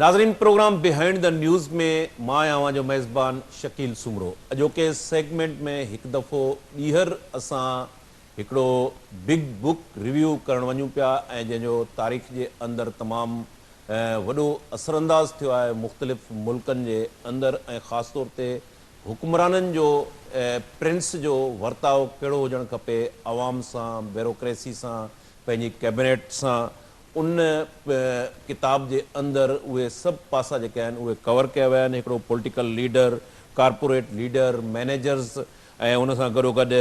ناظرين programme behind the news ۾ مان آهيان اوهان جو ميزبان شڪيل سومرو. اڄوڪي سيگمينٽ ۾ هڪ دفعو ٻيهر اسان هڪڙو بگ بڪ ريويو ڪرڻ وڃون پيا ۽ جنهن جو تاريخ جي اندر تمام وڏو اثر انداز ٿيو آهي مختلف ملڪن جي اندر ۽ خاص طور تي حڪمرانن جو پرنس جو ورتاء ڪهڙو هجڻ کپي عوام سان بيروڪريسي سان پنهنجي ڪيبنيٽ سان ان ڪتاب جي اندر اهي سڀ پاسا جيڪي آهن اهي ڪور ڪيا ويا آهن. هڪڙو political leader, corporate leader, managers ۽ ان سان گڏوگڏ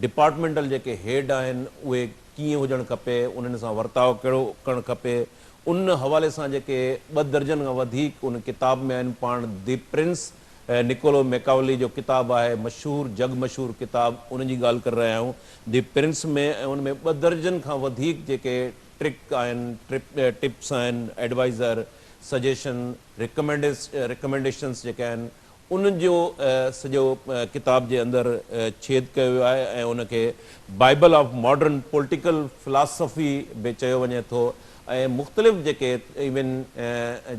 ڊپارٽمينٽل جيڪي هيڊ آهن اهي ڪيئن هجڻ کپي، انهن سان ورتاء ڪهڙو ڪرڻ کپي، ان حوالي سان جيڪي ٻه درجن کان وڌيڪ ان ڪتاب ۾ آهن. پاڻ the prince Niccolo ميڪاولي جو ڪتاب آهي، مشهور جڳ مشهور ڪتاب، ان جي ڳالهه ڪري رهيا آهيون. The prince ۾ ۽ ان ۾ ٻه درجن کان وڌيڪ جيڪي ٽرڪ آهن، ٽپس آهن، ايڊوائيزر، سجيشن، ريڪمينڊيشنس جيڪي آهن ان جو سڄو ڪتاب جي اندر ڇيد ڪيو ويو آهي ۽ ان کي Bible of modern political philosophy به چيو وڃي ٿو ۽ مختلف جيڪي ايون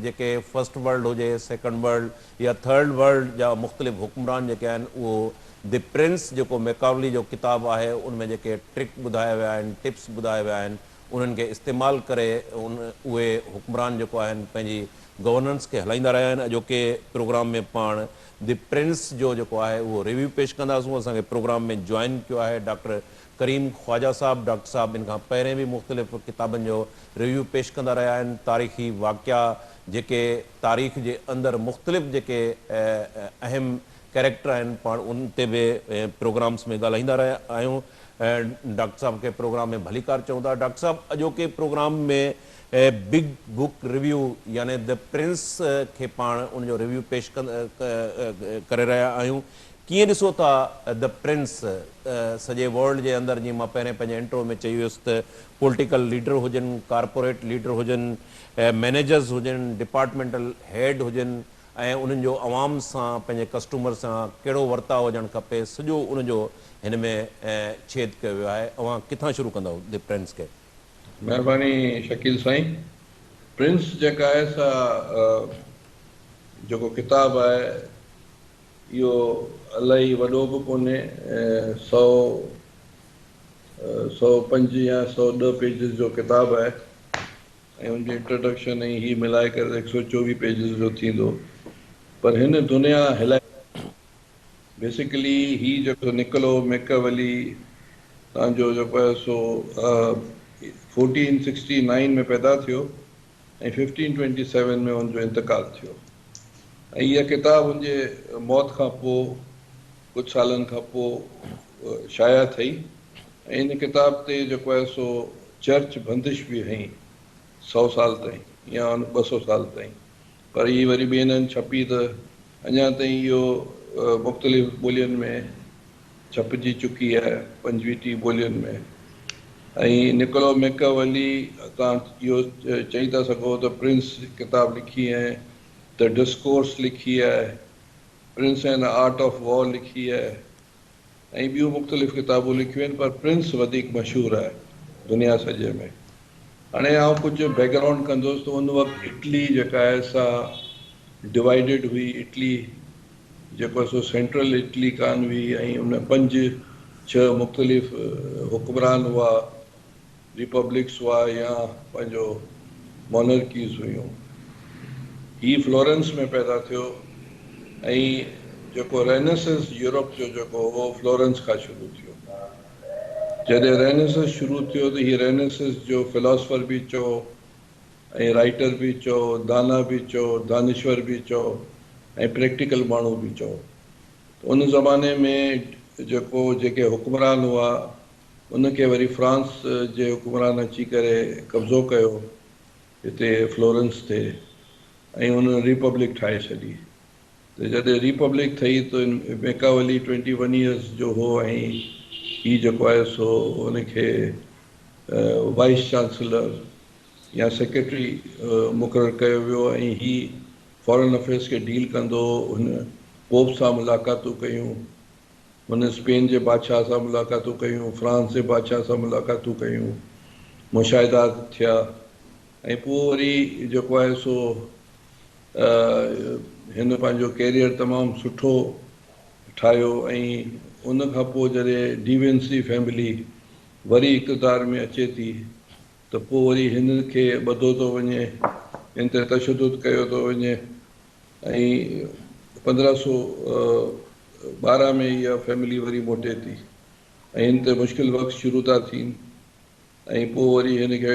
جيڪي فرسٽ ورلڊ هجي، سيڪنڊ ورلڊ يا ٿرڊ ورلڊ جا مختلف حڪمران جيڪي آهن اهو the prince جيڪو ميڪاولي جو ڪتاب آهي ان ۾ جيڪي ٽرڪ ٻڌايا ويا آهن ٽپس ٻڌايا ويا آهن انهن کي استعمال ڪري ان اهي حڪمران جيڪو آهن پنهنجي گورننس کي هلائيندا رهيا آهن اڄوڪي پروگرام ۾ پاڻ the prince جو جيڪو آهي اهو ريويو پيش ڪنداسون اسان کي پروگرام ۾ جوائن ڪيو آهي ڊاڪٽر ڪريم خواجه صاحب ڊاڪٽر صاحب ان کان پهرين به مختلف ڪتابن جو ريويو پيش ڪندا رهيا آهن تاريخي واقعا جيڪي تاريخ جي اندر مختلف جيڪي اهم ڪيريڪٽر آهن پاڻ ان تي به پروگرامس ۾ ڳالهائيندا رهيا آهيون ڊاڪٽر صاحب کي پروگرام ۾ ڀليڪار چئون ٿا ڊاڪٽر صاحب اڄوڪي پروگرام ۾ بگ بڪ ريويو يعني the prince کي پاڻ ان جو ريويو پيش ڪري رهيا آهيون ڪيئن ڏسو ٿا the prince سڄي ورلڊ جي اندر جيئن مان پهرين پنهنجي انٽرو ۾ چئي ويس ته پوليٽيڪل ليڊر هجن ڪارپوريٽ ليڊر هجن مئنيجرز هجن ڊپارٽمينٽل هيڊ هجن ۽ انهن جو عوام سان پنهنجي ڪسٽومر سان ڪهڙو ورتاء هجڻ کپي سڄو ان جو هن ۾ ڇيد ڪيو ويو آهي اوهان ڪٿان شروع ڪندؤ the prince کي. مهرباني شڪيل سائين. پرنس جيڪا آهي سا جيڪو ڪتاب آهي اهو الائي وڏو به ڪونهي سئو 105 يا 110 پيجز جو ڪتاب آهي ۽ ان جي انٽروڊڪشن ۽ هي ملائي ڪري ته 124 پيجز جو ٿيندو پر هن دنيا هلائي بيسيڪلي هي جيڪو نڪلو ميڪاولي تان جو جيڪو آهي سو 1469 ۾ پيدا ٿيو ۽ 1527 ۾ ان جو انتقال ٿيو ۽ اها ڪتاب ان جي موت کان پوء ڪجهه سالن کان پوء شايع ٿئي ۽ ان ڪتاب تي جيڪو آهي سو چرچ بندش به هنئي سئو سال تائين يا 200 سال تائين پر هي وري ٻين هنڌ ڇپي ته اڃا تائين اهو مختلف ٻولين ۾ ڇپجي چڪي آهي 25 30 ٻولين ۾ ۽ نڪولو ميڪاولي تان اهو چئي ٿا سگهو ته پرنس ڪتاب لکي ۽ ته ڊسڪورس لکي آهي prince and the art of war لکي آهي ۽ ٻيون مختلف ڪتابون لکيون آهن پر پرنس وڌيڪ مشهور آهي دنيا سڄي ۾. هاڻي آئون ڪجهه بيڪ گرائونڊ ڪندس ته ان وقت اٽلي جيڪا آهي سا ڊوائيڊيڊ هئي اٽلي جيڪو آهي سو سينٽرل اٽلي ڪانه هئي ۽ ان پنج ڇهه مختلف حڪمران هئا ريپبلڪس هئا يا پنهنجو مونرڪيز هيون. هي فلورنس ۾ پيدا ٿيو ۽ جيڪو رينيسنس يورپ جو جيڪو هو فلورنس کان شروع ٿيو. جڏهن رينيسنس شروع ٿيو ته هي رينيسنس جو فلاسفر به چئو ۽ رائيٽر به چئو، دانا به چئو، دانشور به چئو ۽ پريڪٽيڪل ماڻهو به چئو. ته ان زماني ۾ جيڪو جيڪي حڪمران هئا ان کي وري فرانس جي حڪمران اچي ڪري قبضو ڪيو هتي فلورنس تي ۽ انهن ريپبلڪ ٺاهي ڇڏي ته جڏهن ريپبلڪ ٺهي ته ميڪاولي ٽوئنٽي ون ايئرس جو هو ۽ هي جيڪو آهي سو ان کي وائيس چانسلر يا سيڪريٽري مقرر ڪيو ويو ۽ هي فارن افيئرس کي ڊيل ڪندو هو هن پوپ سان ملاقاتون ڪيون هن اسپين جي بادشاهه سان ملاقاتون ڪيون، فرانس جي بادشاهه سان ملاقاتون ڪيون، مشاهدات ٿيا ۽ پوء وري جيڪو آهي سو هن پنهنجو ڪيريئر تمام سٺو ٺاهيو ۽ ان کان پوء جڏهن ڊي ونسي فيملي وري اقتدار ۾ اچي ٿي ته پوء وري هن کي ٻڌو ٿو وڃي، هن تي تشدد ڪيو ٿو وڃي ۽ 1512 ۾ اها فيملي وري موٽي ٿي ۽ هن تي مشڪل وقت شروع ٿا ٿين ۽ پوء وري هن کي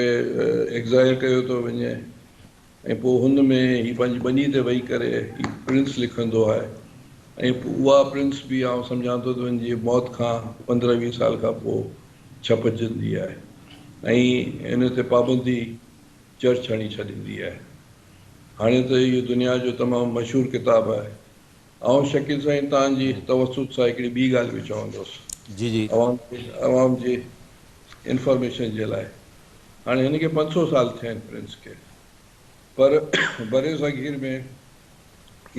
ايگزائل ڪيو ٿو وڃي ۽ پوء هن ۾ هي پنهنجي ٻني تي ويهي ڪري هي پرنس لکندو آهي ۽ پوء اها پرنس به آئون سمجهان ٿو ته هن جي موت کان 15 20 سال کان پوء ڇپجندي آهي ۽ ان تي پابندي چرچ هڻي ڇڏيندي آهي. هاڻي ته اهو دنيا جو تمام مشهور ڪتاب آهي. آئون شڪيل سائين توهان جي توسط سان هڪڙي ٻي ڳالهه به چوندس جي جي. عوام کي عوام جي انفارميشن جي لاء. هاڻي هن کي 500 سال ٿيا آهن پرنس کي پر برصغير ۾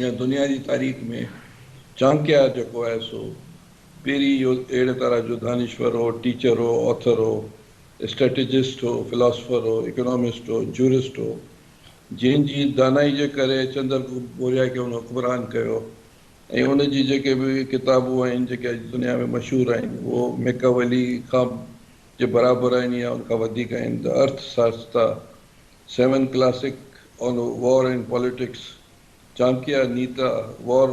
يا دنيا جي تاريخ ۾ چانڪيا جيڪو آهي سو پهرين اهو اهڙي طرح جو دانشور هو، ٽيچر هو، آٿر هو، اسٽريٽجسٽ هو، فلاسفر هو، اڪنامسٽ هو، جورسٽ هو، جنهن جي دانائي جي ڪري چندر گپت موريا کي هن حڪمران ڪيو ۽ ان جي جيڪي به ڪتابون آهن جيڪي اڄ دنيا ۾ مشهور آهن اهو ميڪاولي کان جي برابر آهن يا ان کان وڌيڪ آهن The Arthashastra, seven classic on war and politics, Chanakya Niti, war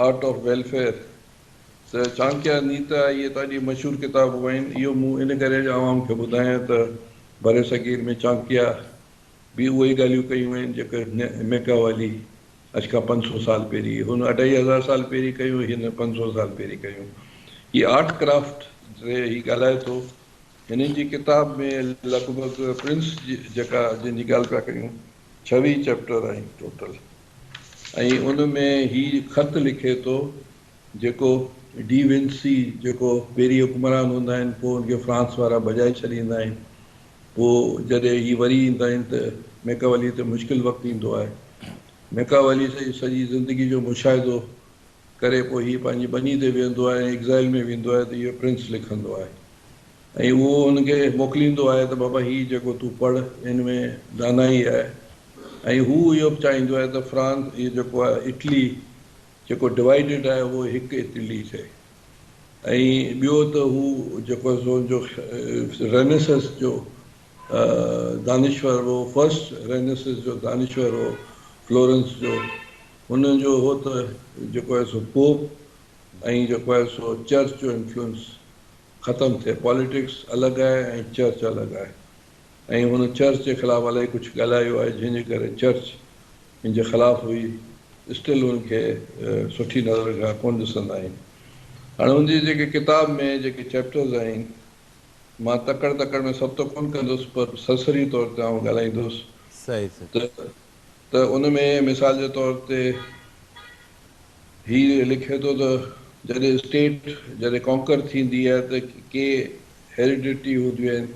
art of welfare ته چانڪيا نيتا اهي ته اڄ مشهور ڪتابون آهن. اهو مون ان ڪري جو عوام کي ٻڌايان ته برصغير ۾ چانڪيا به اهي ئي ڳالهيون ڪيون آهن جيڪي ميڪاوالي اڄ کان 500 سال پهرين، هن اڍائي هزار سال پهرين ڪيون، هن 500 سال پهرين ڪيون. هي آرٽ ڪرافٽ تي هي ڳالهائي ٿو. هنن جي ڪتاب ۾ لڳ ڀڳ پرنس جي جيڪا جنهن جي ڳالهه پيا ڪيون 26 چيپٽر آهن ٽوٽل ۽ ان ۾ هي خط لکي ٿو جيڪو ڊي ونسي جيڪو پهرين حڪمران هوندا آهن پوء ان کي فرانس وارا ڀڄائي ڇڏيندا آهن پوء جڏهن هي وري ايندا آهن ته ميڪاولي تي مشڪل وقت ايندو آهي. ميڪاولي سڄي زندگي جو مشاهدو ڪري پوء هي پنهنجي ٻني تي ويهندو آهي ۽ ايگزائل ۾ ويندو آهي ته اهو پرنس لکندو آهي ۽ اهو هن کي موڪليندو آهي ته بابا هي جيڪو تون پڙهه ان ۾ دانائي آهي ۽ هو اهو به چاهيندو آهي ته فرانس اهو جيڪو آهي اٽلي جيڪو ڊوائيڊڊ آهي اهو هڪ اٽلي ٿئي. ۽ ٻيو ته هو جيڪو سو جو رينيسنس جو دانشور هو، فرسٽ رينيسنس جو دانشور هو فلورنس جو، هن جو هو ته جيڪو آهي سو پوپ ۽ جيڪو آهي سو چرچ جو انفلوئنس ختم ٿئي، پاليٽڪس الڳ آهي ۽ چرچ الڳ آهي ۽ هن چرچ جي خلاف الائي ڪجهه ڳالهايو آهي جنهن جي ڪري چرچ هن جي خلاف هئي، اسٽل هن کي سٺي نظر کان ڪونه ڏسندا آهن. هاڻي هن جي جيڪي ڪتاب ۾ جيڪي چيپٽرز آهن، مان تڪڙ تڪڙ ۾ سڀ ته ڪونه ڪندس پر سرسري طور تي آئون ڳالهائيندس صحيح صحيح. ته ته ان ۾ مثال جي طور تي هي لکي ٿو ته جڏهن اسٽيٽ جڏهن ڪانڪر ٿيندي آهي ته ڪي هيريڊٽي هونديون آهن،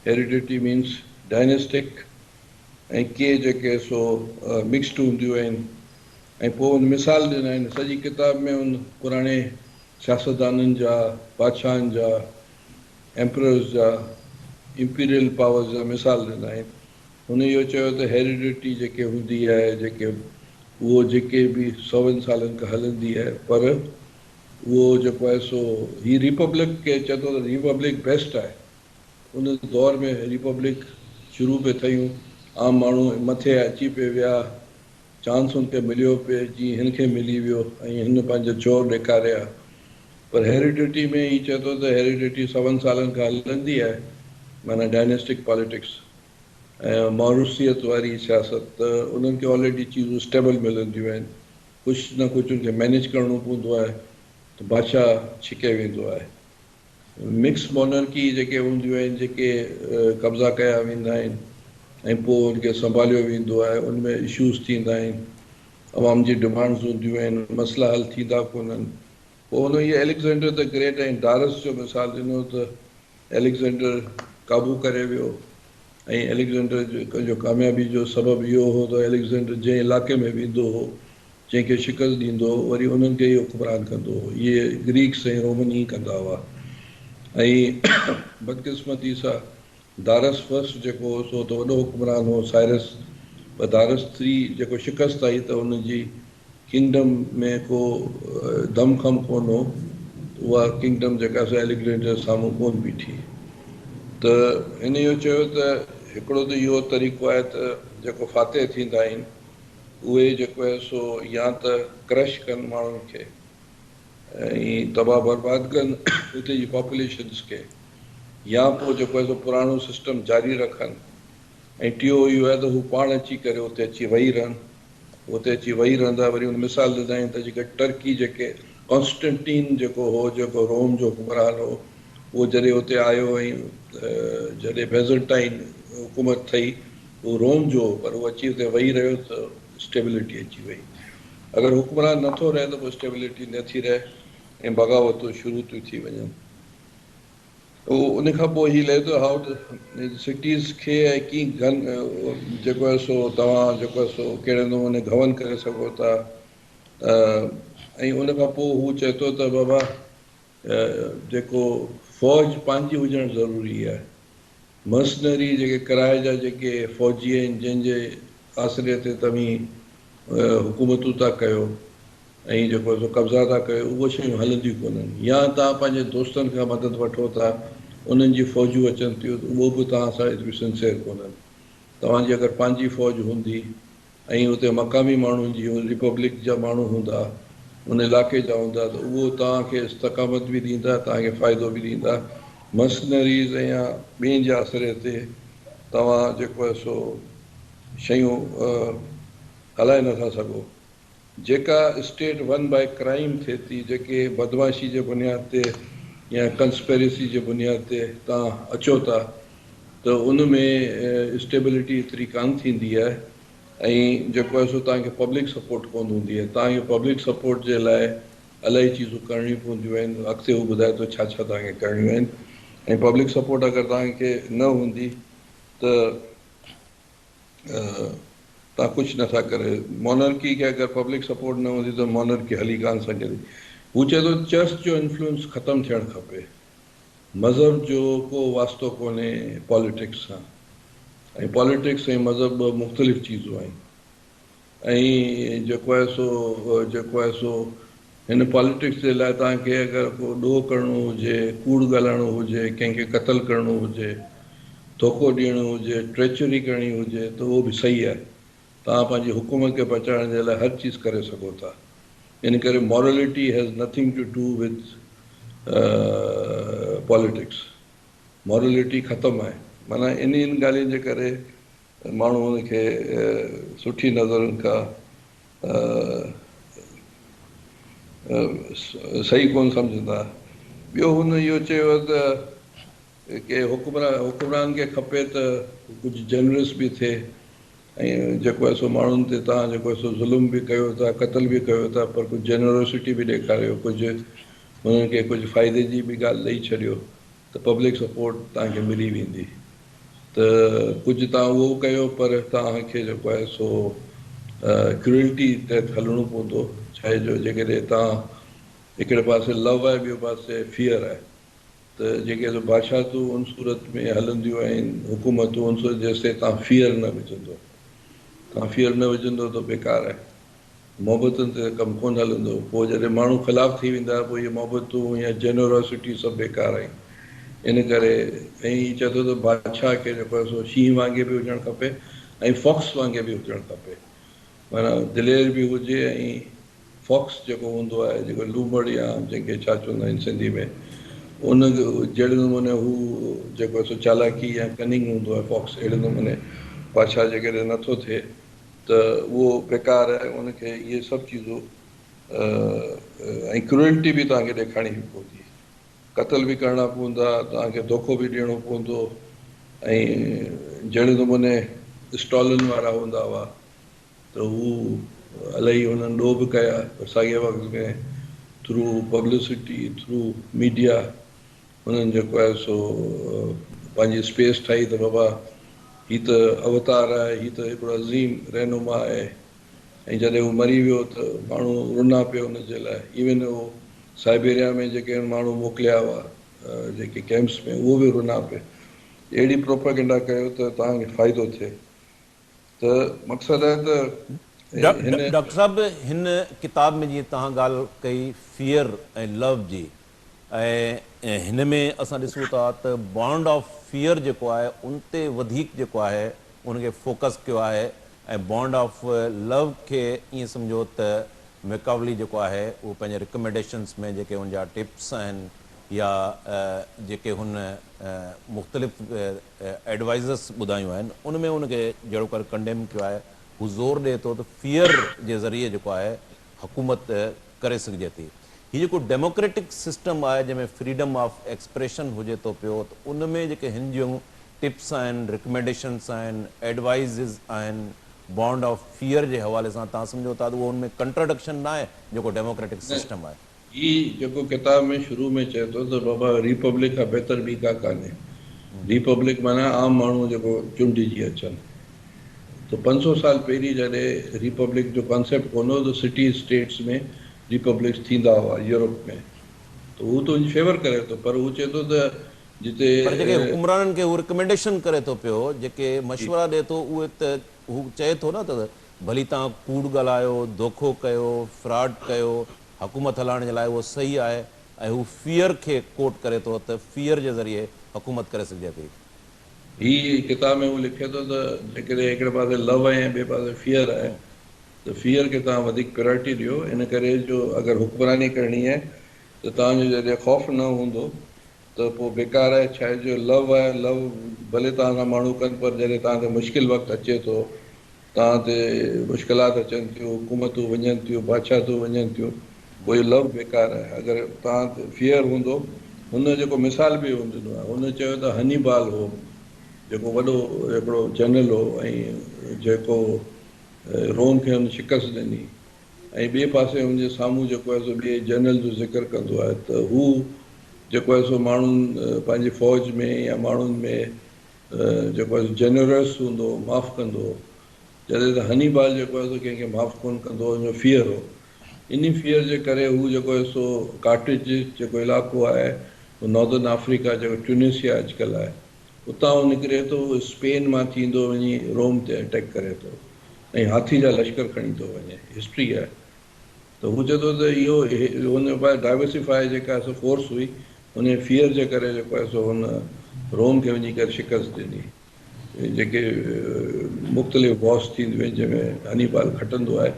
هيريڊٽي مينس ڊائنسٽڪ، ۽ ڪي جيڪي سو مڪسڊ هونديون آهن ۽ پوء ان مثال ڏنا آهن سڄي ڪتاب ۾ ان پراڻي سياستدانن جا، بادشاهن جا، ايمپررز جا، امپيريل پاورز جا مثال ڏنا آهن. هن اهو چيو ته هيريڊٽي جيڪي هوندي آهي جيڪي اهو جيڪي به سون سالن کان هلندي آهي پر اهو جيڪو آهي سو هي ريپبلڪ کي چئي ٿو ته ريپبلڪ بيسٽ آهي. ان دور ۾ ريپبلڪ شروع پئي ٿيون، عام ماڻهو مٿي اچي پئي ويا، چانس هن کي مليو پئي جيئن هن کي ملي ويو ۽ هن پنهنجا جوهر ڏيکاريا. پر هيريڊٽي ۾ هي چئي ٿو ته هيريڊٽي سون سالن کان هلندي آهي معنيٰ ڊائنسٽڪ پاليٽڪس ۽ موروثيت واري سياست ته انهن کي آلريڊي چيزون اسٽيبل ملنديون آهن، ڪجهه نه ڪجهه ان کي مئنيج ڪرڻو پوندو آهي ته بادشاهه ڇڪي ويندو آهي. مڪس مونرڪي جيڪي هونديون آهن جيڪي قبضا ڪيا ويندا آهن ۽ پوء ان کي سنڀاليو ويندو آهي ان ۾ اشوز ٿيندا آهن عوام جي ڊمانڊز هونديون آهن مسئلا حل ٿيندا ڪونهن پوء هن اهي اليگزينڊر the great ۽ ڊارس جو مثال ڏنو ته اليگزينڊر قابو ڪري ويو ۽ اليگزينڊر جو ڪاميابي جو سبب اهو هو ته اليگزينڊر جنهن علائقي ۾ ويندو هو جنهن کي شڪست ڏيندو هو، وري انهن کي ئي حڪمران ڪندو هو. اهي گريڪس ۽ رومن ائين ڪندا هئا ۽ بدقسمتي سان دارس فرسٽ جيڪو هو سو ته وڏو حڪمران هو، سائرس پر دارس ٿري جيڪو شڪست آئي ته ان جي ڪنگڊم ۾ ڪو دم خم ڪونه هو، اها ڪنگڊم جيڪا سا اليگزينڊر سامهون ڪونه بيٺي. ته هن اهو چيو ته هڪڙو ته اهو طريقو آهي ته جيڪو فاتح ٿيندا آهن اهي جيڪو آهي سو يا ته ڪرش ڪن ماڻهن کي ۽ تباهه برباد ڪن اتي جي پاپوليشنس کي يا پوء جيڪو آهي سو پراڻو سسٽم جاري رکن ۽ ٽيون اهو آهي ته هو پاڻ اچي ڪري اتي اچي ويهي رهن. اتي اچي ويهي رهندا. وري هن مثال ڏنائين ته جيڪي ٽرڪي جيڪي ڪانسٽنٽين جيڪو هو جيڪو روم جو حڪمران هو اهو جڏهن اتي آيو ۽ جڏهن بيزنٽائن حڪومت ٺهي هو روم جو هو پر هو اچي اتي ويهي رهيو ته اسٽيبلٽي اچي وئي. اگر حڪمران نٿو رهي ته پوء اسٽيبلٽي نٿي رهي ۽ بغاوتون شروع ٿيون ٿي وڃن. ان کان پوء هي لهي ٿو هائو سٽيز کي ۽ ڪيئن گن جيڪو آهي سو توهان جيڪو آهي سو ڪهڙي نموني گون ڪري سگهو ٿا ۽ ان کان پوء هو چئي ٿو ته بابا جيڪو فوج پنهنجي هجڻ ضروري آهي مرسنري جيڪي ڪرائي جا جيڪي فوجي آهن جنهن جي آسري تي توهين حڪومتون ٿا ڪيو ۽ جيڪو سو قبضا ٿا ڪيو اهي شيون هلنديون ڪونهن يا توهان پنهنجي دوستن کان مدد وٺو ٿا انهن جي فوجون اچن ٿيون ته اهو به توهان سان ايتريون سنسيئر ڪونهن توهان جي اگر پنهنجي فوج هوندي ۽ اتي مقامي ماڻهن جي ريپبلڪ جا ماڻهو هوندا ان علاقي جا هوندا ته اهو توهان کي استقامت به ڏيندا توهان کي فائدو به ڏيندا مرسنريز يا ٻين جي آسري تي توهان جيڪو آهي سو شيون هلائي نٿا سگهو. جيڪا اسٽيٽ ون باء ڪرائيم ٿئي ٿي، جيڪي بدمعاشي جي بنياد تي يا ڪنسپيرسي جي بنياد تي توهان اچو ٿا ته ان ۾ اسٽيبلٽي ايتري ڪانه ٿيندي آهي ۽ جيڪو آهي سو توهان کي پبلڪ سپورٽ ڪونه هوندي آهي. توهان کي پبلڪ سپورٽ جي لاء الاهي چيزون ڪرڻيون پونديون آهن، اڳتي هو ٻڌائي ٿو ڇا ڇا توهان کي ڪرڻيون آهن ۽ پبلڪ سپورٽ اگر توهان کي نه هوندي ته توهان ڪجهه نه ٿا ڪري. مونرڪي کي اگر پبلڪ سپورٽ نه هوندي ته مونرڪي هلي ڪانه سگهي ٿي. هو چئي ٿو چرچ جو انفلوئنس ختم ٿيڻ کپي. مذهب جو ڪو واسطو ڪونهي پاليٽڪس سان ۽ پاليٽڪس ۽ مذهب ٻه مختلف چيزون آهن. ۽ جيڪو آهي سو جيڪو آهي سو هن پاليٽڪس جي لاء توهان کي اگر ڪو ڏوهه ڪرڻو هجي، ڪوڙ ڳالهائڻو هجي، ڪنهن کي قتل ڪرڻو هجي، ڌوڪو ڏيڻو هجي، ٽريچري ڪرڻي هجي ته اهو به صحيح آهي. توهان پنهنجي حڪومت کي بچائڻ جي لاء هر چيز ڪري سگهو ٿا. ان ڪري morality has nothing to do with politics. Morality ختم آهي. معنيٰ انهن ڳالهين جي ڪري ماڻهو ان کي سٺي نظرن کان صحيح ڪونه سمجهندا. ٻيو هن اهو چيو ته ڪي حڪمران کي کپي ته ڪجهه جنرس به ٿئي ۽ جيڪو آهي سو ماڻهن تي توهان جيڪو آهي سو ظلم به ڪيو ٿا، قتل به ڪيو ٿا پر ڪجهه جنروسٽي به ڏيکاريو، ڪجهه انهن کي ڪجهه فائدي جي به ڳالهه ڏئي ڇڏيو ته پبلڪ سپورٽ توهان کي ملي ويندي. ته ڪجهه توهان اهو به ڪيو پر توهان کي جيڪو آهي سو ڪروئلٽي تحت هلڻو پوندو ڇاهي جو جيڪڏهن توهان هڪڙي پاسي لو آهي ٻيو پاسي فيئر آهي ته جيڪي سو بادشاهتون ان صورت ۾ هلنديون آهن حڪومتون ان صورت جيستائين توهان فيئر نه وجهندو توهان فيئر نه وجهندو ته بيڪار آهي. محبتن تي ته ڪم ڪونه هلندو. پوء جڏهن ماڻهو خلاف ٿي ويندا پوء اهي محبتون يا جينروسٽي سڀ بيڪار آهن. ان ڪري ۽ هي چئي ٿو ته بادشاهه کي جيڪو آهي سو شينهن وانگي به هجڻ کپي ۽ فاڪس وانگي به هجڻ کپي. معنيٰ دلير به هجي ۽ فاڪس جيڪو هوندو آهي جيڪو لومڙ يا جنهن کي ڇا چوندا آهن سنڌي ۾ ان جهڙي نموني هو جيڪو آهي سو چالاڪي يا ڪننگ هوندو آهي فاڪس اهڙي نموني بادشاهه جيڪڏهن نٿو ٿئي ته اهو بيڪار آهي ان کي اهي سڀ چيزون ۽ ڪروئلٽي به توهان کي ڏيکارڻي پوندي قتل به ڪرڻا پوندا توهان کي دوکو به ڏيڻو پوندو ۽ جهڙي نموني اسٽالن وارا هوندا هئا ته هو الائي هنن ڏوهه به ڪيا پر ساڳئي وقت ۾ ٿرو پبلسٽي ٿرو ميڊيا هنن جيڪو آهي سو پنهنجي اسپيس ٺاهي ته بابا هي ته اوتار آهي، هي ته هڪڙو عظيم رهنما آهي ۽ جڏهن هو مري ويو ته ماڻهو رنا پيا ان جي لاء. ايون هو سائبيريا ۾ جيڪي ماڻهو موڪليا هئا جيڪي ڪئمپس ۾ اهو به رنا پيا. اهڙي پروپيگنڊا ڪيو ته توهان کي فائدو ٿئي. ته مقصد آهي ته هن. ڊاڪٽر صاحب هن ڪتاب ۾ جيئن توهان ڳالهه ڪئي فيئر ۽ لو جي ۽ هن ۾ اسان ڏسون ٿا ته بانڊ آف فيئر جيڪو آهي ان تي وڌيڪ جيڪو آهي ان کي فوڪس ڪيو آهي ۽ بانڊ آف لو کي ائين سمجهو ته ميڪاولي جيڪو آهي اهو پنهنجي رڪمينڊيشنس ۾ جيڪي ان جا ٽپس آهن يا جيڪي هن مختلف ايڊوائيزس ٻڌايون آهن ان ۾ ان کي جهڙوڪر ڪنڊيم ڪيو آهي. هو زور ڏئي ٿو ته فيئر جي ذريعي جيڪو آهي حڪومت ڪري سگهجي ٿي. هي جيڪو ڊيموڪريٽڪ سسٽم آهي جنهن ۾ فريڊم آف ايڪسپريشن هجي ٿو پيو ته ان ۾ جيڪي هن جون ٽپس آهن، رڪمينڊيشنس آهن، ايڊوائيزز آهن بانڊ آف فيئر جي حوالي سان توهان سمجهو ٿا ته اهو ان ۾ ڪنٽراڊڪشن ناهي جيڪو ڊيموڪريٽڪ نه سسٽم آهي. هي جيڪو ڪتاب ۾ شروع ۾ چئي ٿو ته بابا ريپبلڪ کان بهتر ٻي ڪا ڪانهي. ريپبلڪ معنيٰ عام ماڻهو جيڪو چونڊجي اچن. ته 500 سال پهرين جڏهن ريپبلڪ جو ڪانسيپٽ ڪونه هو ته سٽي اسٽيٽس ۾ ريپبلڪس ٿيندا هئا يورپ ۾ ته هو ته ان جي فيور ڪري ٿو پر هو چئي ٿو ته جتي. پر جيڪي حڪمرانن کي هو رڪمينڊيشن ڪري ٿو پيو، جيڪي مشورا ڏئي ٿو اهي ته هو چئي ٿو نه ته ڀلي توهان ڪوڙ ڳالهايو، دوکو ڪيو، فراڊ ڪيو، حڪومت هلائڻ جي لاء اهو صحيح آهي ۽ هو فيئر کي ڪوٽ ڪري ٿو ته فيئر جي ذريعي حڪومت ڪري سگهجي ٿي. هي ڪتاب ۾ هو لکي ٿو ته جيڪڏهن هڪڙي پاسي لو آهي ۽ ٻئي پاسي فيئر آهي ته فيئر کي توهان وڌيڪ پرائرٽي ڏيو ان ڪري جو اگر حڪمراني ڪرڻي آهي ته توهان جو جڏهن خوف نه هوندو ته پوء بيڪار آهي ڇاهي جو لو آهي لو ڀلي توهان سان ماڻهو ڪن پر جڏهن توهان تي مشڪل وقت اچي ٿو توهان تي مشڪلات اچن ٿيون، حڪومتون وڃن ٿيون، بادشاهتون وڃن ٿيون، پوء اهو لو بيڪار آهي. اگر توهان تي فيئر هوندو، هن جيڪو مثال به هن ڏنو آهي، هن چيو ته هني بال هو، جيڪو وڏو هڪڙو جنرل هو ۽ جيڪو روم کي هن شڪست ڏني ۽ ٻئي پاسي هن جي سامهون جيڪو آهي سو ٻئي جنرل جو ذڪر ڪندو آهي ته هو جيڪو آهي سو ماڻهن پنهنجي فوج ۾ يا ماڻهن ۾ جيڪو آهي سو جينرس هوندو هو، معاف ڪندو هو. جڏهن ته هني بال جيڪو آهي سو ڪنهن کي معاف ڪونه ڪندو هو، ان جو فيئر هو. انهي فيئر جي ڪري هو جيڪو آهي سو ڪارٽيج جيڪو علائقو آهي اهو ناردرن آفريڪا جيڪو ٽيونيسيا اڄڪلهه آهي اتان هو نڪري ٿو، اهو اسپين مان ٿيندو وڃي روم تي اٽيڪ ڪري ٿو ۽ هاٿي جا لشڪر کڻي ٿو وڃي. هسٽري آهي. ته هو چئي ٿو ته اهو هن جو پاڻ ڊائيورسيفائي جيڪا سو فورس هئي ان فيئر جي ڪري جيڪو آهي سو هن روم کي وڃي ڪري شڪست ڏني. جيڪي مختلف وارس ٿينديون آهن جنهن ۾ هني بال کٽندو آهي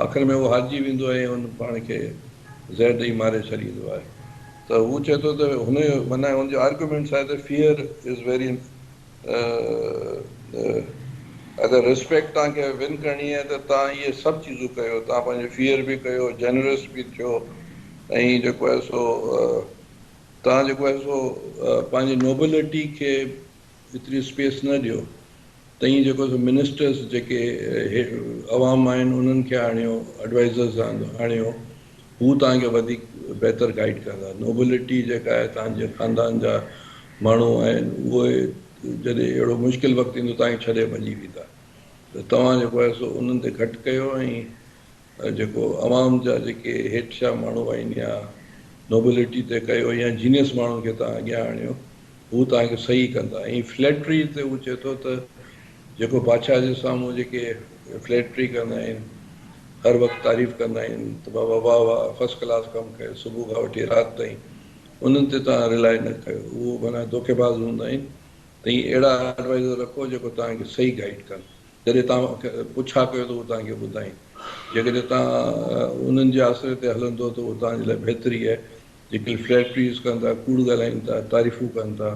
آخر ۾ هو هارجي ويندو آهي ۽ هن پاڻ کي زهر ڏئي ماري ڇڏيندو آهي ته هو چئي ٿو ته هن جو معنيٰ هن جو آرگيومينٽس آهي ته فيئر is very اگر ريسپيڪٽ توهان کي ون ڪرڻي آهي ته توهان اهي سڀ چيزون ڪيو، توهان پنهنجو فيئر به ڪيو، جينرس به ٿيو ۽ جيڪو آهي سو توهان جيڪو آهي سو پنهنجي نوبلٽي کي ايتري اسپيس نه ڏيو تئين جيڪو سو منسٽرس جيڪي عوام آهن انهن کي آڻيو، ايڊوائزرز آڻيو، هو توهان کي وڌيڪ بهتر گائيڊ ڪندا. نوبلٽي جيڪا آهي توهان جي خاندان جا ماڻهو آهن اهي جڏهن اهڙو مشڪل وقت ايندو توهان کي ڇڏي ڀڄي ويندا ته توهان جيڪو آهي سو انهن تي گهٽ ڪيو ۽ جيڪو عوام جا جيڪي هيٺ جا ماڻهو آهن يا نوبلٽي تي ڪيو يا جينيس ماڻهن کي توهان اڳيان آڻيو هو توهان کي صحيح ڪندا ۽ فليٽري تي هو چئي ٿو ته جيڪو بادشاهه جي سامهون جيڪي فليٽري ڪندا آهن هر وقت تعريف ڪندا آهن ته بابا واهه واهه فرسٽ ڪلاس ڪم ڪيو صبح کان وٺي رات تائين انهن تي توهان رلائي نه ڪيو اهو معنيٰ دوکيباز هوندا آهن ته ائين اهڙا ايڊوائيزر رکو جيڪو توهان کي صحيح گائيڊ ڪن جڏهن توهان پڇا ڪيو ته اهو توهان کي ٻڌائين جيڪڏهن توهان انهن جي آسري تي هلندو ته اهو توهان جي لاء بهتري آهي جيڪي فليٽريز ڪن ٿا ڪوڙ ڳالهائين ٿا تعريفون ڪن ٿا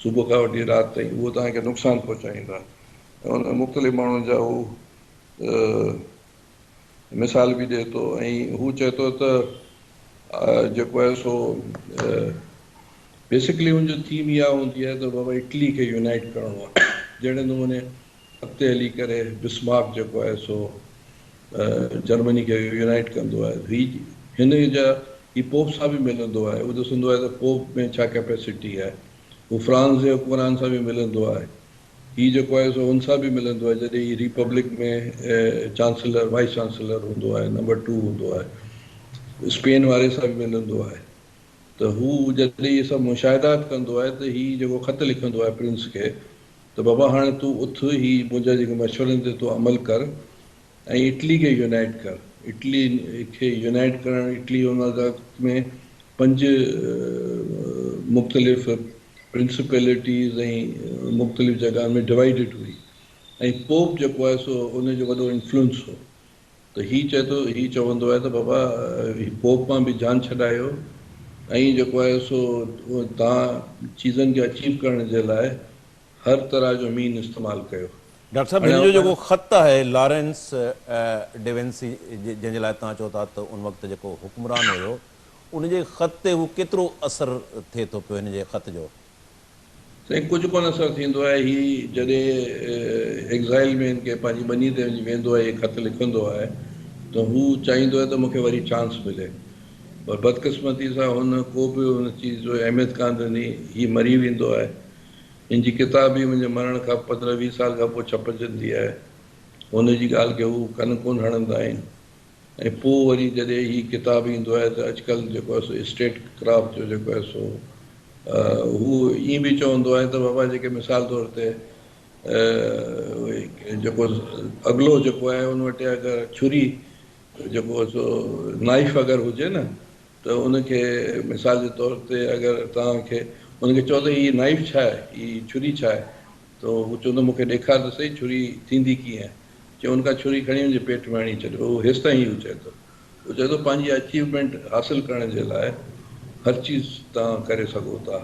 صبح کان وٺي رات تائين اهو توهان کي نقصان پهچائيندا ۽ ان مختلف ماڻهن جا هو مثال به ڏئي ٿو ۽ هو چئي ٿو ته جيڪو آهي سو بيسڪلي ان جو ٿيم اها هوندي آهي ته بابا اٽلي کي يونائيٽ ڪرڻو آهي جهڙي نموني اڳتي هلي ڪري بسمارڪ جيڪو آهي سو جرمني کي يونائيٽ ڪندو آهي هي هن جا هي پوپ سان به ملندو آهي هو ڏسندو آهي ته پوپ ۾ ڇا ڪيپيسٽي آهي هو فرانس جي حڪمران سان به ملندو آهي هي جيڪو آهي سو ان سان به ملندو آهي جڏهن هي ريپبلڪ ۾ چانسلر وائيس چانسلر هوندو آهي نمبر ٽو هوندو آهي اسپين واري سان به ملندو آهي ته هو جڏهن اهي سڀ مشاهدات ڪندو آهي ته هي جيڪو خط لکندو آهي پرنس کي ته ته بابا هاڻي تون اٿ هي منهنجا جيڪي مشورن تي تون عمل ڪر ۽ اٽلي کي يونائيٽ ڪر. اٽلي کي يونائيٽ ڪرڻ، اٽلي ان وقت ۾ پنج مختلف پرنسپلٽيز ۽ مختلف جڳهن ۾ ڊوائيڊڊ هئي ۽ پوپ جيڪو آهي سو ان جو وڏو انفلوئنس هو ته هي چئي ٿو هي چوندو آهي ته بابا هي پوپ مان به جان ڇڏايو ۽ جيڪو آهي سو توهان چيزن کي اچيو ڪرڻ جي لاء هر طرح جو مين استعمال ڪيو. ڊاڪٽر صاحب هن جو جيڪو خط آهي لارنس ڊيونسي جنهن جي لاء توهان چئو ٿا ته ان وقت جيڪو حڪمران هيو ان جي خط تي هو ڪيترو اثر ٿئي ٿو پيو هن جي خط جو؟ سائين ڪجهه ڪونه اثر ٿيندو آهي هي جڏهن ايگزائل ۾ هن کي پنهنجي ٻني تي وڃي ويندو آهي هي خط لکندو آهي ته هو چاهيندو آهي ته مون کي وري چانس ملي پر بدقسمتي سان هن ڪو به ان چيز جو اهميت ڪانه ڏني هي مري ويندو آهي هن جي ڪتاب به منهنجي مرڻ کان پندرهن ويهه سال کان پوء ڇپجندي آهي. هن جي ڳالهه کي هو ڪن ڪونه هڻندا آهن ۽ پوء وري جڏهن هي ڪتاب ايندو آهي ته اڄڪلهه جيڪو آهي سو اسٽيٽ ڪرافٽ جو جيڪو آهي سو هو ائين به چوندو آهي ته بابا جيڪي مثال طور تي جيڪو اڳلو جيڪو آهي ان وٽ اگر ڇري جيڪو سو نائف اگر هجي نه ته ان کي مثال جي طور تي اگر توهان کي ان کي چئو ته هي نائيف ڇا آهي، هي ڇري ڇا آهي؟ ته هو چوندو مون کي ڏيکار ته سهي ڇري ٿيندي ڪيئن آهي؟ چئو ان کان ڇري کڻي ان جي پيٽ ۾ هڻي ڇڏيو. هو هيستائين اهو چئي ٿو. هو چئي ٿو پنهنجي اچيومينٽ حاصل ڪرڻ جي لاء هر چيز توهان ڪري سگهو ٿا.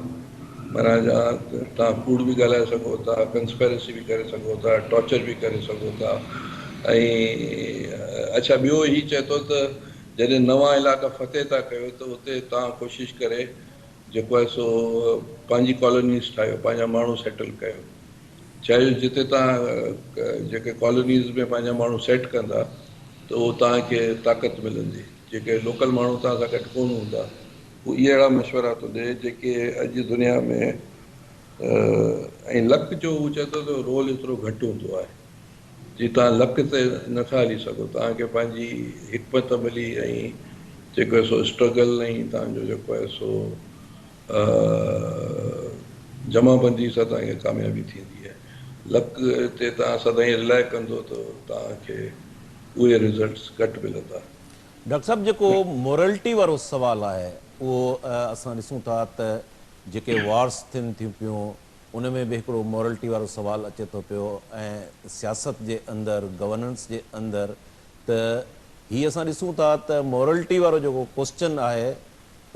معنيٰ توهان ڪوڙ به ڳالهائي سگهو ٿا، ڪنسپيرسي به ڪري سگهو ٿا، ٽارچر به ڪري سگهو ٿا ۽ اڇا ٻيو هي چئي ٿو ته جڏهن نوان علائقا فتح ٿا ڪيو ته اتي توهان ڪوشش ڪري جيڪو آهي سو پنهنجي ڪالونيز ٺاهيو، پنهنجا ماڻهو سيٽل ڪيو. چاهي جتي توهان جيڪي ڪالونيز ۾ پنهنجا ماڻهو سيٽ ڪندا ته اهو توهان کي طاقت ملندي. جيڪي لوڪل ماڻهو توهان سان گڏ ڪونه هوندا. هو اهڙا مشورا ٿو ڏئي جيڪي اڄ دنيا ۾ ۽ لڪ جو هو چئي ٿو ته رول ايترو گهٽ هوندو آهي. جي توهان لڪ تي نه ٿا هلي سگهو، توهان کي پنهنجي حڪمت عملي ۽ جيڪو آهي سو اسٽرگل ۽ توهان جو جيڪو آهي سو جمع بندي سان توهان کي ڪاميابي ٿيندي آهي. لڪ تي توهان سدائين رلائي ڪندو ته توهان کي اهي رزلٽس گهٽ ملندا. ڊاڪٽر صاحب جيڪو مورلٽي وارو سوال آهي اهو اسان ڏسون ٿا ته جيڪي وارس ٿين ٿيون پيون ان ۾ به هڪڙو مورلٽي وارو سوال اچي ٿو پيو ۽ سياست جي اندر گورننس جي اندر ته هي اسان ڏسون ٿا ته مورلٽي وارو جيڪو ڪوسچن آهي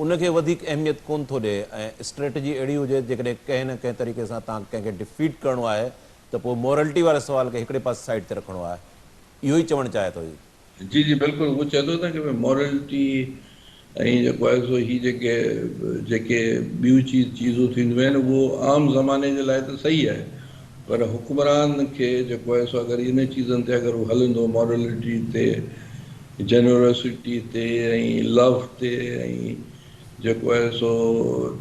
ان کي وڌيڪ اهميت ڪونه ٿو ڏئي ۽ اسٽريٽجي اهڙي هجي جيڪڏهن ڪنهن نه ڪنهن طريقي سان توهان ڪنهن کي ڊفيٽ ڪرڻو آهي ته پوء مورلٽي واري سوال کي هڪڙي پاسي سائيڊ تي رکڻو آهي اهو ئي چوڻ چاهي ٿو هي. جي جي بلڪل هو چئي ٿو نه ڪي مورلٽي ۽ جيڪو آهي سو هي جيڪي جيڪي ٻيون چيز چيزون ٿينديون آهن اهو عام زماني جي لاء ته صحيح آهي پر حڪمران کي جيڪو آهي سو اگر ان چيزن تي اگر هو هلندو مورلٽي تي جينروسٽي تي ۽ لو تي ۽ جيڪو آهي سو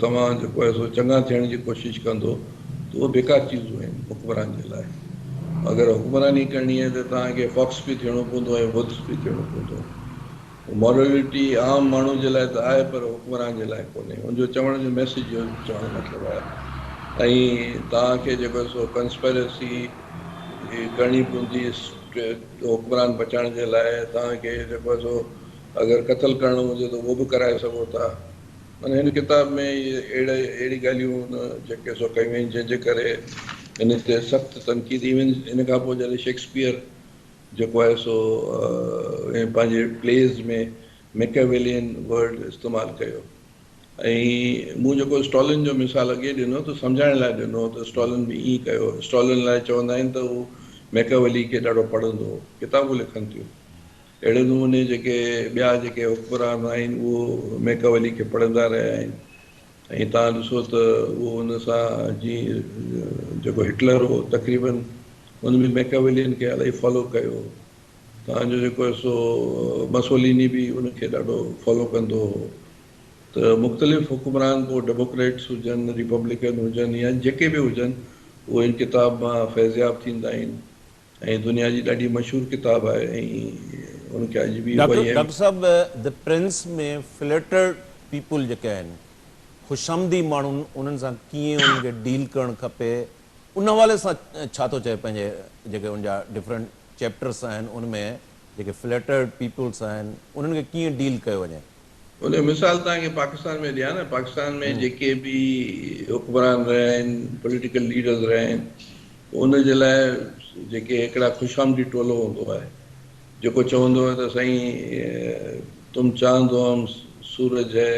توهان جيڪو آهي سو چڱا ٿيڻ جي ڪوشش ڪندو ته اهي بيڪار چيزون آهن حڪمران جي لاء. اگر حڪمراني ڪرڻي آهي ته توهان کي فاڪس به ٿيڻو پوندو ۽ ولفس به ٿيڻو پوندو. مورلٽي عام ماڻهو جي لاء ته آهي پر حڪمران جي لاء ڪونهي. ان جو چوڻ جو ميسيج اهو چوڻ جو مطلب آهي ۽ توهان کي جيڪو آهي سو ڪنسپيرسي ڪرڻي پوندي حڪمران بچائڻ جي لاء توهان کي جيڪو آهي سو اگر قتل ڪرڻو هجي ته اهو به ڪرائي سگهو ٿا. معنيٰ هن ڪتاب ۾ اهي اهڙي ڳالهيون هن جيڪي سو ڪيون آهن جنهن جي ڪري هن تي سخت تنقيد ايون ان کان پوء جڏهن شيڪسپيئر جيڪو آهي سو پنهنجي پليز ۾ ميڪياويلين ورڊ استعمال ڪيو ۽ مون جيڪو اسٽالن جو مثال اڳي ڏنو ته سمجهائڻ لاء ڏنو ته اسٽالن به ائين ڪيو. اسٽالن لاء چوندا آهن ته هو ميڪياويلي کي ڏاڍو پڙهندو هو. ڪتابون لکن ٿيون. اهڙي نموني جيڪي ٻيا جيڪي حڪمران آهن اهو ميڪاولي کي پڙهندا رهيا آهن ۽ توهان ڏسو ته اهو ان سان جي جيڪو هٽلر هو تقريبن ان به ميڪاولين کي الاهي فالو ڪيو هو توهان جو جيڪو سو مسوليني به ان کي ڏاڍو فالو ڪندو هو ته مختلف حڪمران پوء ڊيموڪريٽس هجن ريپبلڪن هجن يا جيڪي به هجن اهو ان ڪتاب مان فيضياب ٿيندا آهن ۽ دنيا جي ڏاڍي مشهور ڪتاب آهي ۽ ان کي اڄ به اها ئي ڊاڪٽر صاحب The Prince ۾ فليٽرڊ پيپل جيڪي آهن خوشامدي ماڻهن انهن سان ڪيئن انهن کي ڊيل ڪرڻ کپي ان حوالي سان ڇا ٿو چئي پنهنجي جيڪي ان جا ڊفرنٽ چيپٽرس آهن ان ۾ جيڪي فليٽرڊ پيپلس آهن انهن کي ڪيئن ڊيل ڪيو وڃي؟ ان جو مثال توهان کي پاڪستان ۾ ڏيان نه، پاڪستان ۾ جيڪي به حڪمران رهيا آهن، پوليٽيڪل ليڊرز رهيا آهن، ان جي لاء جيڪي هڪڙا خوشامدي ٽولو هوندو آهي، جيڪو چوندو آهي ته سائين تم چاند هو هم سورج هي،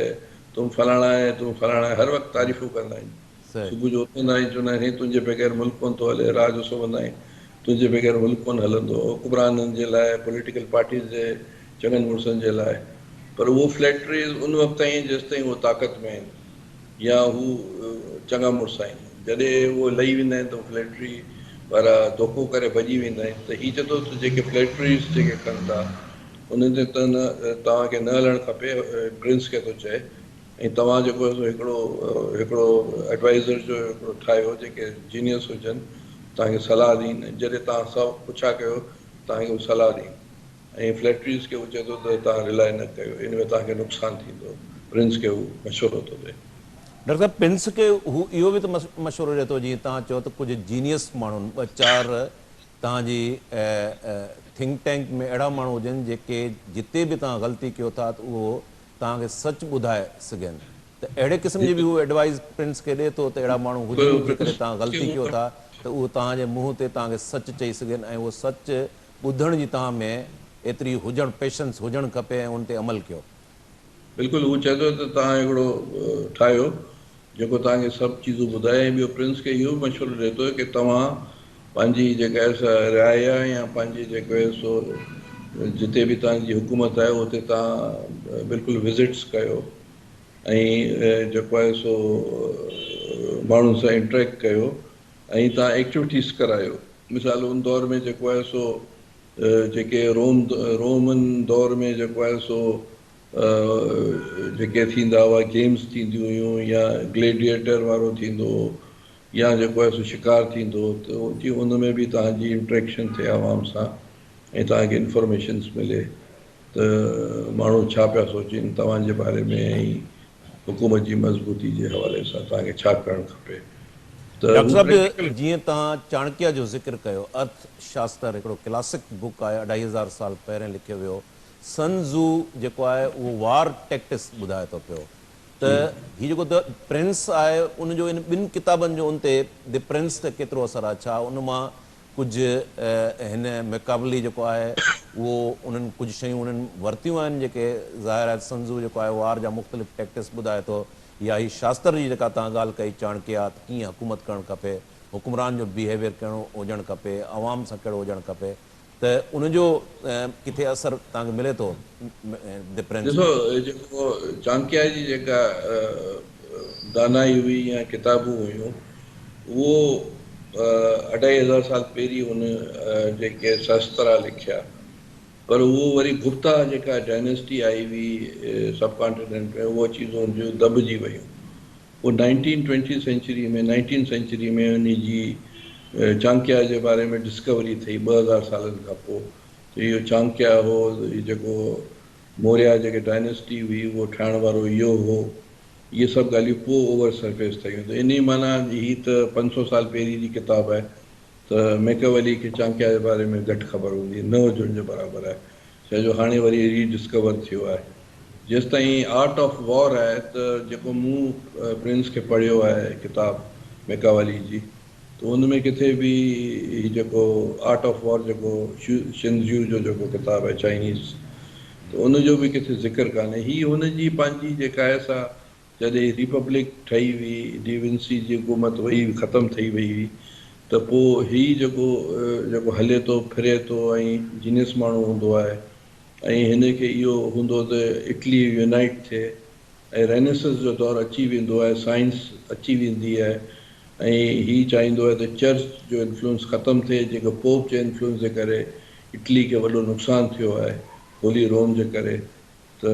تم فلاڻا هي، تم فلاڻا هي، هر وقت تعريفون ڪندا آهن. صبح جو اٿندا آهن چوندا آهن سائين تنهنجي بغير ملڪ ڪونه ٿو هلي، رات جو سمهندا آهن تنهنجي بغير ملڪ ڪونه هلندو، حڪمرانن جي لاء، پوليٽيڪل پارٽيز جي چڱن مڙسن جي لاء، پر اهو فليٽريز ان وقت تائين جيستائين اهو طاقت ۾ آهن يا هو چڱا مڙس آهن، جڏهن اهو لهي ويندا آهن ته فليٽري وارا ڌوڪو ڪري ڀڄي ويندا آهن ته هي چئي ٿو ته جيڪي فليٽريز جيڪي ڪن ٿا انهن تي ته نه توهان کي نه هلڻ کپي، پرنس کي ٿو چئي ۽ توهان جيڪو آهي سو هڪڙو هڪڙو ايڊوائيزر جو هڪڙو ٺاهيو جيڪي جينيس هجن توهان کي صلاح ڏين ۽ جڏهن توهان سڀ پڇا ڪيو توهان کي هو صلاح ڏين ۽ فليٽريز کي هو چئي ٿو ته توهان رلائي نه ڪيو ان ۾ توهان کي نقصان ٿيندو پرنس کي هو مشورو ٿو ڏئي. ڊاڪٽر صاحب پرنس کي هو اهو به ته مشورو ڏئي ٿو جيئن توهان چيو ته ڪجهه جينيس ماڻهن ٻه چار توهان جي ٿنڪ ٽينڪ ۾ اهڙا ماڻهو هجن جيڪي جتي به توهان غلطي ڪيو ٿا ته اهو توهان کي سچ ٻڌائي سگهن ته اهڙي قسم جي به هو ايڊوائيز پرنس کي ڏئي ٿو ته اهڙا ماڻهو هجن جيڪڏهن توهان غلطي ڪيو ٿا ته اهو توهان جي منهن تي توهان کي سچ چئي سگهن ۽ اهو سچ ٻڌڻ جي توهان ۾ ايتري هجڻ پيشنس هجڻ کپي ۽ ان تي عمل ڪيو. بلڪل هو چئي ٿو ته توهان هڪڙو ٺاهيو جيڪو توهان کي سڀ چيزون ٻڌائي ۽ ٻيو پرنس کي اهو به مشورو ڏئي ٿو ڪي توهان پنهنجي جيڪا آهي سا رعايا يا پنهنجي جيڪو آهي سو جتي به توهان جي حڪومت آهي اتي توهان بلڪل وزٽس ڪيو ۽ جيڪو آهي سو ماڻهن سان انٽريڪٽ ڪيو ۽ توهان ايڪٽيوٽيز ڪرايو مثال ان دور ۾ جيڪو آهي سو جيڪي روم رومن دور ۾ جيڪو آهي سو جيڪي ٿيندا هئا گيمز ٿينديون هيون يا گليڊيئيٽر وارو ٿيندو هو يا جيڪو آهي سو شڪار ٿيندو هو ته جي ان ۾ به توهان جي انٽريڪشن ٿئي عوام سان ۽ توهان کي انفارميشنس ملي ته ماڻهو ڇا پيا سوچين توهان جي باري ۾ ۽ حڪومت جي مضبوطي جي حوالي سان توهان کي ڇا ڪرڻ کپي ته ڊاڪٽر هو صاحب پريڪٽيڪل. جيئن توهان چاڻڪيا جو ذڪر ڪيو ارٿ شاستر هڪڙو ڪلاسڪ بوڪ آهي اڍائي هزار سال پهرين لکيو ويو سن زو جيڪو آهي اهو وار ٽيڪٽس ٻڌائي ٿو پيو ته هي جيڪو the prince آهي ان جو ان ٻن ڪتابن جو ان تي the prince تي ڪيترو اثر آهي ڇا ان مان ڪجهه هن ميڪاولي جيڪو آهي اهو انهن ڪجهه شيون انهن ورتيون آهن جيڪي ظاهر آهي سن زو جيڪو آهي وار جا مختلف ٽيڪٽس ٻڌائي ٿو يا هي شاستر جي جيڪا توهان ڳالهه ڪئي چاڻڪيا ته ڪيئن حڪومت ڪرڻ کپي حڪمران جو بيهيويئر ڪهڙو هجڻ کپي عوام سان ڪهڙو هجڻ کپي ته ان جو ڪٿي اثر توهان کي ملي ٿو the prince ڏسو ۾؟ جيڪو چانڪيا جي جيڪا دانائي هئي يا ڪتابون هيون اهو اڍائي هزار سال پهرين هن جيڪي شاسترا لکيا پر اهو وري گپتا جيڪا ڊائنيسٽي آئي هئي سب ڪانٽيننٽ ۾ اهو چيزون هن جون دٻجي ويون پوء nineteen twenty century ۾ nineteen century ۾ انهي جي چانڪيا جي باري ۾ ڊسڪوري ٿئي 2000 سالن کان پوء ته اهو چانڪيا هو هي جيڪو موريا جيڪي ڊائنيسٽي هئي اهو ٺاهڻ وارو اهو هو اهي سڀ ڳالهيون پوء اوور سرفيس ٿيون ته انهي معنيٰ هي ته 500 سال پهرين جي ڪتاب آهي ته ميڪاولي کي چانڪيا جي باري ۾ گهٽ خبر هوندي، نه هجڻ جي برابر آهي، ڇا جو هاڻي وري ري ڊسڪور ٿيو آهي. جيستائين آرٽ آف وار آهي ته جيڪو مون پرنس کي پڙهيو آهي ڪتاب ميڪاولي جي ته ان ۾ ڪٿي به هي جيڪو آرٽ آف وار جيڪو شنزيو جو جيڪو ڪتاب آهي چائنيز ته ان جو به ڪٿي ذڪر ڪانهي. هي هن جي پنهنجي جيڪا آهي سا جڏهن ريپبلڪ ٺهي هئي، ڊي ونسي جي حڪومت وئي ختم ٿئي وئي هئي ته پوء هي جيڪو جيڪو هلي ٿو ڦري ٿو ۽ جينيس ماڻهو هوندو آهي ۽ هن کي اهو هوندو ته اٽلي يونائيٽ ٿئي ۽ رينيسنس جو دور اچي ويندو آهي سائنس اچي ويندي آهي ۽ هي چاهيندو آهي ته چرچ جو انفلوئنس ختم ٿئي جيڪو پوپ جي انفلوئنس جي ڪري اٽلي کي وڏو نقصان ٿيو آهي هولي روم جي ڪري. ته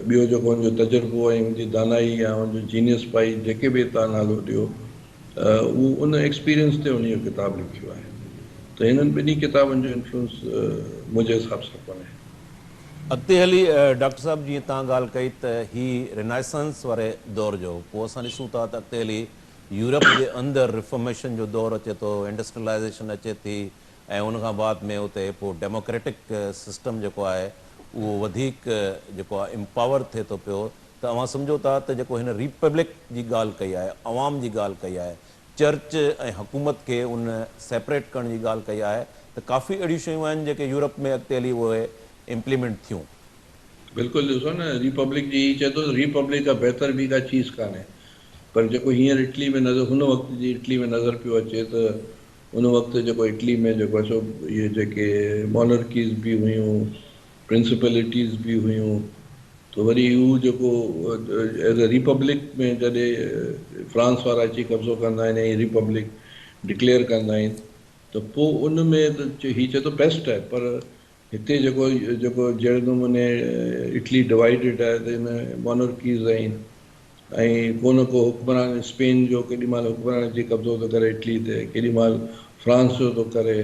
ٻيو جيڪو هن جو تجربو ۽ هن جي دانائي يا هن جو جينيس پائي جيڪي به توهان نالو ڏيو اهو ان ايڪسپيرينس تي هن اهو ڪتاب لکيو آهي ته هنن ٻنهي ڪتابن جو انفلوئنس منهنجي حساب سان ڪونهي. اڳتي هلي ڊاڪٽر صاحب جيئن توهان ڳالهه ڪئي ته هي رينائسانس واري دور جو هو پوء اسان ڏسون ٿا ته اڳتي هلي يورپ جي اندر ريفارميشن جو دور اچي ٿو، انڊسٽريلائيزيشن اچي ٿي ۽ ان کان بعد ۾ اتي پوء ڊيموڪريٽڪ سسٽم جيڪو آهي اهو وڌيڪ جيڪو آهي امپاور ٿئي ٿو پيو ته اوهان سمجهو ٿا ته جيڪو هن ريپبلڪ جي ڳالهه ڪئي آهي، عوام جي ڳالهه ڪئي آهي، چرچ ۽ حڪومت کي ان سيپريٽ ڪرڻ جي ڳالهه ڪئي آهي ته ڪافي اهڙيون شيون آهن جيڪي يورپ ۾ اڳتي هلي اهي امپليمينٽ ٿيون. بلڪل ڏسو نه ريپبلڪ جي هي چئي ٿو ته ريپبلڪ کان بهتر ٻي ڪا چيز ڪانهي پر جيڪو هينئر اٽلي ۾ نظر هن وقت جي اٽلي ۾ نظر پيو اچي ته ان وقت جيڪو اٽلي ۾ جيڪو آهي سو اهي جيڪي مونرڪيز به هيون پرنسپلٽيز به هيون ته وري هو جيڪو ايز اي ريپبلڪ ۾ جڏهن فرانس وارا اچي قبضو ڪندا آهن ۽ ريپبلڪ ڊڪليئر ڪندا آهن ته پوء ان ۾ ته هي چئي ٿو بيسٽ آهي پر هتي جيڪو جيڪو جهڙي نموني اٽلي ڊوائيڊڊ آهي ته ان ۾ مونرڪيز آهن ۽ ڪو نه ڪو حڪمران اسپين جو ڪيڏي مهل حڪمران اچي قبضو ٿو ڪري اٽلي تي ڪيڏي مهل فرانس جو ٿو ڪري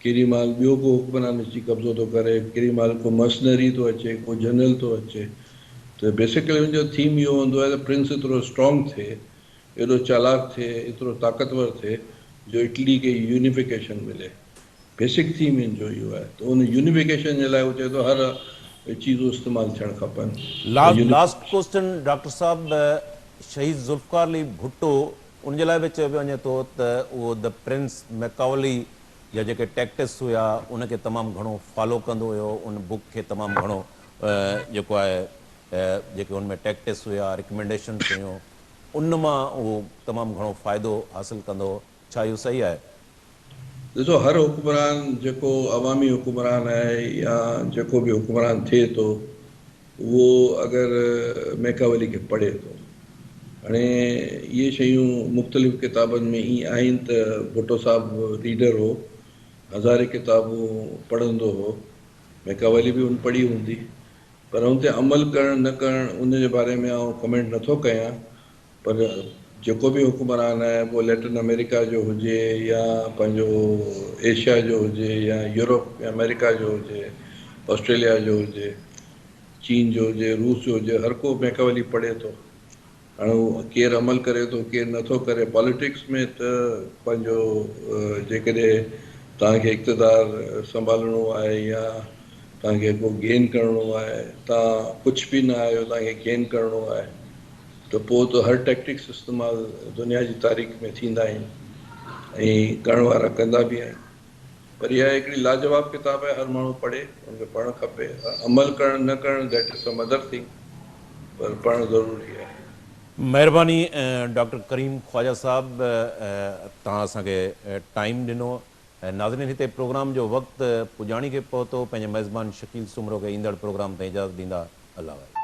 ڪيڏي مهل ٻيو ڪو حڪمران اچي قبضو ٿو ڪري ڪيڏي مهل ڪو مرسنري ٿو اچي ڪو جنرل ٿو اچي ته بيسيڪلي ان جو ٿيم اهو هوندو آهي ته پرنس ايترو اسٽرانگ ٿئي ايڏو چالاڪ ٿئي ايترو طاقتور ٿئي جو اٽلي کي يونيفڪيشن ملي. بيسڪ ٿيم ان جو اهو آهي ته ان يونيفڪيشن جي لاء هو چئي ٿو هر چيزون استعمال ٿيڻ کپن ته لاسٽ ڪوسچن ڊاڪٽر صاحب شهيد ذوالفقار علي ڀٽو ان جي لاء به چيو وڃي ٿو ته اهو the prince ميڪاولي جا جيڪي ٽيڪٽس هيا ان کي تمام گهڻو فالو ڪندو هيو ان بڪ کي تمام گهڻو جيڪو آهي جيڪي ان ۾ ٽيڪٽس هيا ريڪمينڊيشنس هيون ان مان اهو تمام گهڻو فائدو حاصل ڪندو هو ڇا اهو صحيح آهي؟ ڏسو هر حڪمران جيڪو عوامي حڪمران آهي يا جيڪو به حڪمران ٿئي ٿو اهو اگر ميڪاولي کي پڙهي ٿو هاڻي اهي شيون مختلف ڪتابن ۾ ائين آهن ته ڀٽو صاحب ريڊر هو هزارين ڪتابون پڙهندو هو ميڪاولي به هن پڙهي هوندي پر ان تي عمل ڪرڻ نه ڪرڻ ان جي باري ۾ آئون ڪمينٽ نٿو ڪيان پر جيڪو به حڪمران آهي پوء ليٽن آمريڪا جو هجي يا پنهنجو ايشيا جو هجي يا يورپ يا آمريڪا جو هجي آسٽريليا جو هجي چين جو هجي روس جو هجي هر ڪو ميڪاولي پڙهي ٿو هاڻي هو ڪير عمل ڪري ٿو ڪير نٿو ڪري پاليٽڪس ۾ ته پنهنجو جيڪڏهن توهان کي اقتدار سنڀالڻو آهي يا توهان کي ڪو گين ڪرڻو آهي توهان ڪجهه به نه آهيو توهان کي گين ڪرڻو آهي ته پوء ته هر ٽيڪٽڪس استعمال دنيا جي تاريخ ۾ ٿيندا آهن ۽ ڪرڻ وارا ڪندا به آهن پر اها هڪڙي لاجواب ڪتاب آهي هر ماڻهو پڙهي ان کي پڙهڻ کپي عمل ڪرڻ نه ڪرڻ that is some other thing پر پڙهڻ ضروري آهي. مهرباني ڊاڪٽر ڪريم خواجه صاحب توهان اسان کي ٽائيم ڏنو. ناظرين هتي پروگرام جو وقت پڄاڻي کي پهتو پنهنجي ميزبان شڪيل سومرو کي ايندڙ پروگرام تائين اجازت ڏيندا الله واهي.